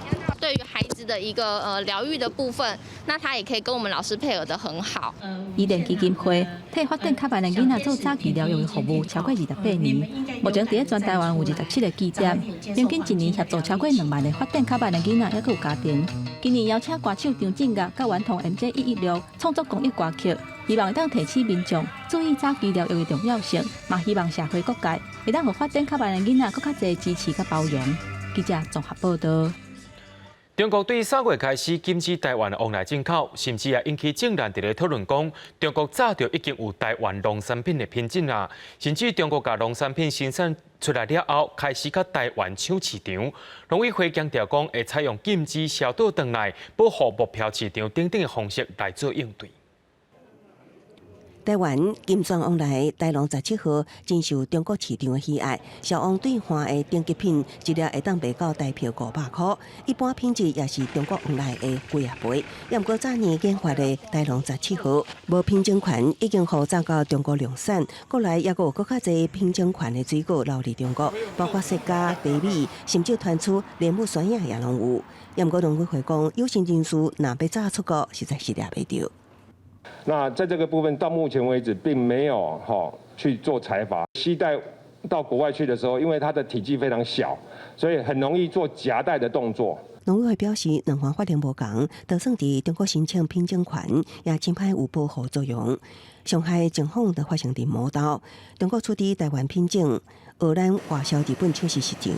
孩子的一個療育的部分，那他也可以跟我們老師配合得很好。伊甸基金會替發展較慢的囡仔做早期療育的服務超過28年，目前佇咧全台灣有27個據點，平均一年協助超過2萬个發展較慢的囡仔，猶閣有家庭。今年邀請歌手張震岳佮頑童 MJ 116創作公益歌曲，希望會當提醒民眾注意早期療育的重要性，嘛希望社會各界會當予發展較慢的囡仔閣較濟支持佮包容。記者綜合報道。中國對3月開始禁止台灣的旺來進口，甚至也引起政壇佇咧討論講，中國早就已經有台灣農產品的品種啊，甚至中國共農產品生產出來了後，開始佮台灣搶市場。農委會強調講，會採用禁止銷倒轉來保護目標市場等等的方式來做應對。台灣金鑽旺來台農17號真受中國市場的喜愛，銷往對岸的頂級品，一粒會當賣到台幣500箍。一般品質也是中國旺來的幾仔倍。也毋過早年研發的台農十七號無品種權，已經予早到中國量產。國內猶閣有閣較濟品種權的水果流入中國，包括釋迦、茶米，甚至傳出蓮霧酸仔也攏有。也毋過農委會講，有心人士若欲早出國，實在是掠袂著。那在這個部分，到目前為止並沒有哈去做裁罰。攜帶到國外去的時候，因為它的體積非常小，所以很容易做夾帶的動作。農委會表示，兩岸法令無仝，就算佇中國申請品種權，也真歹有保護作用。上害情況就發生佇毛豆，中國取締台灣品種，荷蘭外銷日本搶食市場。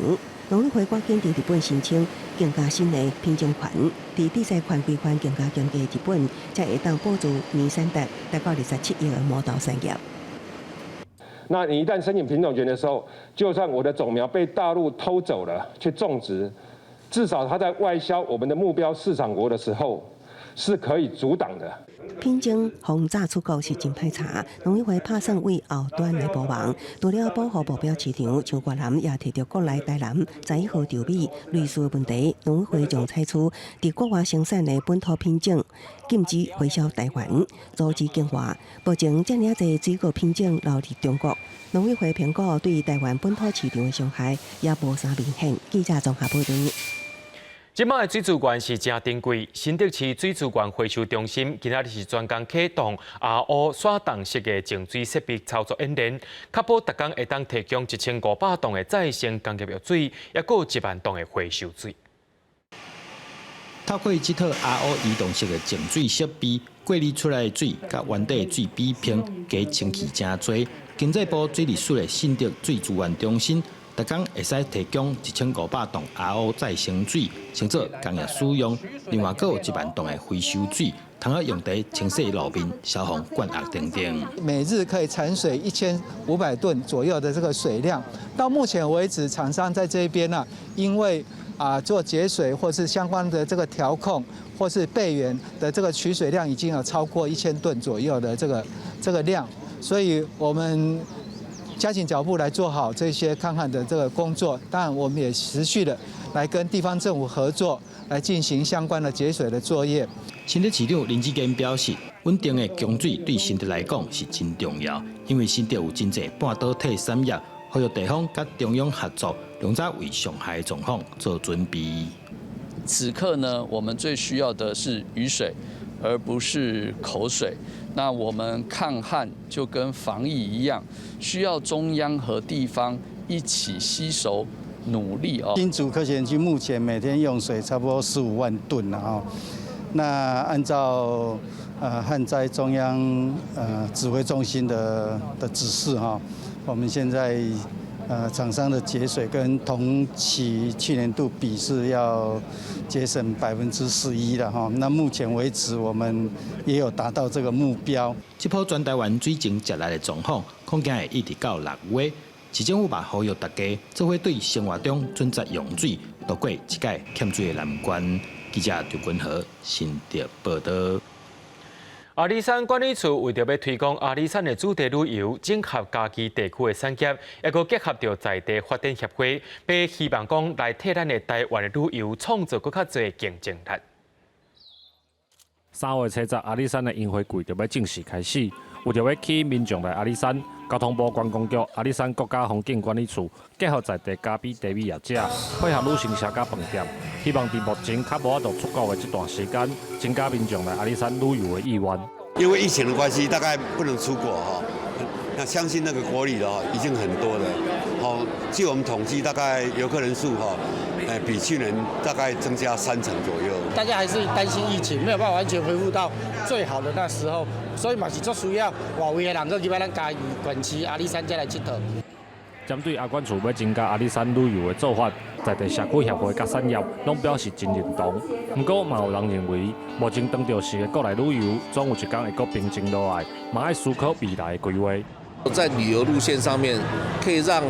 農委會趕緊佇日本申請更加新的品種權，佇制裁權規範更加嚴格的日本，才會當保住年產值達到27億的毛豆產業。那你一旦申請品種權的時候，就算我的種苗被大陸偷走了去種植，至少它在外銷我們的目標市場國的時候，是可以阻擋的。品種防早出國是真歹查，農委會拍算為後端來幫忙。除了保護目標市場，像越南也提著國內台南11號稻米類似的問題，農委會將採取佇國外生產的本土品種，禁止回銷台灣，阻止境外。目前遮爾濟水果品種流入中國，農委會評估對台灣本土市場的傷害也無啥明顯。記者綜合報道。這擺的水資源是誠珍貴，新竹市水資源回收中心今仔日是專工啟動 RO 徙動式的淨水設備操作演練，確保逐工會當提供1500桶的再生工業用水，抑閣有1萬桶的回收水。透過這套 RO 移動式的淨水設備，過濾出來的水，佮原底的水比拼，加清氣誠濟。經濟部水利署的新竹水資源中心，逐工會使提供1500桶 RO 再生水，先做工業使用。另外，閣有1萬桶的回收水，通好用佇清洗路面、消防灌壓等等。每日可以產水1500噸左右的這個水量。到目前為止，廠商在這邊呢，因為做節水或是相關的這個調控，或是備源的這個取水量已經有超過1000噸左右的這個量，所以我們加緊腳步來做好這些抗旱的這個工作。當然，我們也持續的來跟地方政府合作，來進行相關的節水的作業。新竹市長林智堅表示，穩定的供水對新竹來講是真重要，因為新竹有真濟半導體產業，呼籲地方佮中央合作，良早為上海狀況做準備。此刻呢，我們最需要的是雨水，而不是口水。那我們抗旱就跟防疫一樣，需要中央和地方一起攜手努力哦。新竹科學園區目前每天用水差不多15萬噸了哈。那按照旱災中央指揮中心的指示哈，我們現在廠商的節水跟同期去年度比是要節省11%的哈。那目前為止，我們也有達到這個目標。這波全台灣水情食力的狀況，恐驚會一直到6月。市政府嘛呼籲大家，做伙對生活中準則用水，渡過這屆欠水的難關。記者劉君和新竹報道。阿里山管理處為著欲推廣阿里山的主題旅遊，整合嘉義地區的產業，抑閣結合著在地發展協會，欲希望講來替咱的台灣的旅遊創造閣較濟競爭力。3月70，阿里山的櫻花季就欲正式開始。為著欲吸引民眾來阿里山，交通部觀光局、阿里山國家風景管理處結合在地咖啡茶米業者，配合旅行社佮飯店，希望佇目前較無法度出國的這段時間，增加民眾來阿里山旅遊的意願。因為疫情的關係，大概不能出國哈。那相信那個國旅的已經很多了。好，據我們統計，大概遊客人數哈，比去年大概增加3成左右。大家還是擔心疫情，沒有辦法完全恢復到最好的那時候，所以嘛是足需要外圍的人閣入來咱嘉義縣市阿里山遮來𨑨迌。針對阿管處欲增加阿里山旅遊的做法，在地社區協會佮產業攏表示真認同。毋過嘛有人認為，目前當著時的國內旅遊，總有一天會閣平靜落來，嘛愛思考未來的規劃。在旅遊路線上面，可以讓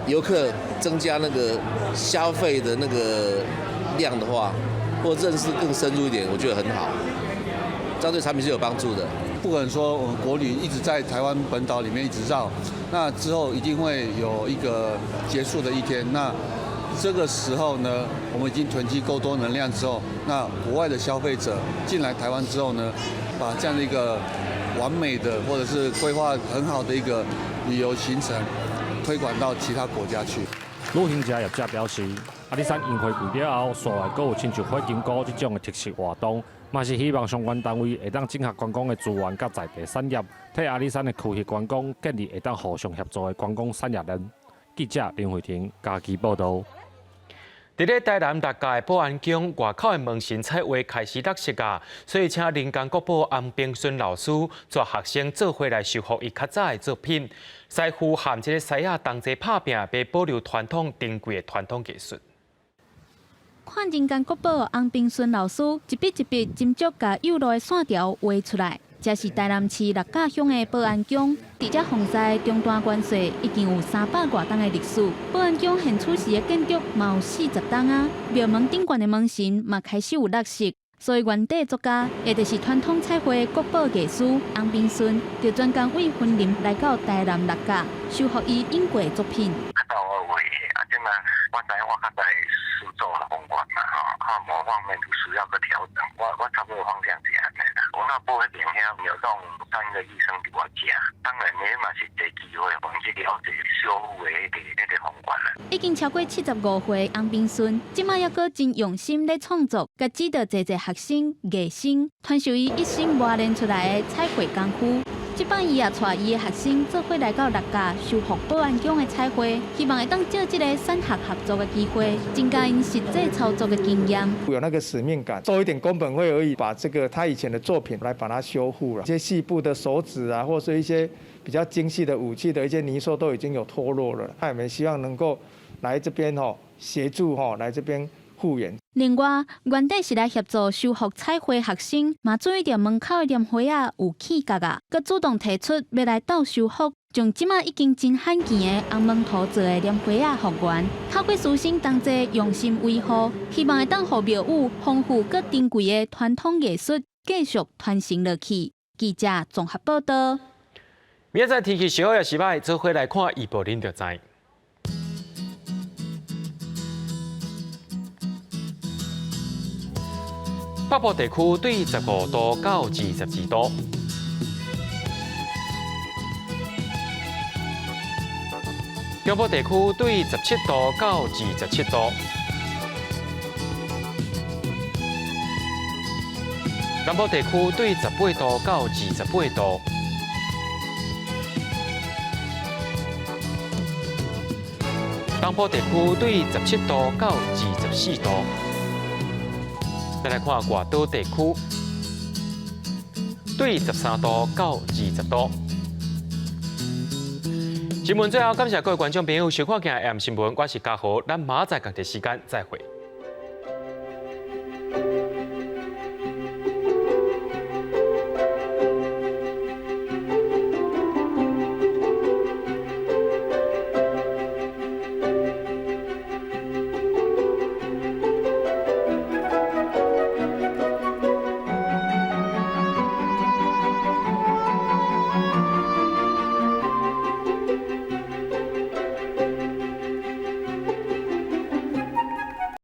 遊客增加那個消費的那個量的話，或認識更深入一點，我覺得很好，這樣對產品是有幫助的。不可能說我們國旅一直在台灣本島裡面一直繞，那之後一定會有一個結束的一天。那這個時候呢，我們已經囤積夠多能量之後，那國外的消費者進來台灣之後呢，把這樣的一個完美的或者是規劃很好的一個旅遊行程推廣到其他國家去。旅行社業者表示，阿里山櫻花季了後，煞來閣有親像火金姑這種的特色活動，嘛是希望相關單位會當整合觀光的資源佮在地產業，替阿里山的區域觀光建立會當互相協助的觀光產業鏈。記者林慧婷嘉義報導。佇咧台南六甲的保安宮外口的門神彩畫開始落色啊，所以請人工國寶洪平順老師帶學生做伙來修復伊較早的作品。師傅和這个師仔同齊拍拚，欲保留傳統珍貴的傳統藝術。看人間國寶洪平順老師一筆一筆斟酌共幼路的線條畫出來，這是台南市六甲鄉的保安宮，佇遮防災中斷關稅已經有300外冬的歷史。保安宮現處時的建築嘛有40冬啊，廟門頂懸的門神嘛開始有落色，所以原底作家，也就是傳統彩繪國寶藝師洪平順，就專工為雲林來到台南六甲修復伊影過的作品。較早我畫的，啊，這馬我知影我較早是做宏觀嘛，吼，看某方面有需要閣調整，我差不多方向是按呢啦。我那部彼爿遐有當三個醫生佇我遮，當然彼嘛是一個機會，予𪜶去了解修復的彼個方法啦。已經超過75歲翁秉順，這馬猶閣真用心咧創作，共指導濟濟學生、藝生，傳授伊一生磨練出來的彩繪功夫。這擺伊也帶伊的學生做伙來到六甲修復保安宮的彩繪，希望會當藉這個產學合作的機會，增加𪜶實際操作的經驗。有那個使命感，收一點工本費而已，把這個他以前的作品來把它修復了。一些細部的手指啊，或是一些比較精細的武器的一些泥塑都已經有脫落了。他們希望能夠來這邊吼協助吼，來這邊復原。另外，原底是來協助修復彩繪學生，嘛注意著門口的蓮花仔有起角仔，閣主動提出欲來鬥修復，將這馬已經真罕見的紅毛塗做的蓮花仔復原。透過師生同齊用心維護，希望會當予廟宇豐富閣珍貴的傳統藝術繼續傳承落去。記者綜合報道。明仔載天氣是好抑是䆀，做伙來看預報，恁就知。北部地區對15度到22度，中部地區對17度到27度，南部地區對18度到28度，東部地區對17度到24度。再來看外島地區，對13度到20度。新聞最後，感謝各位觀眾朋友收看今日 M 新聞，我是嘉豪，咱明仔載仝個時間再會。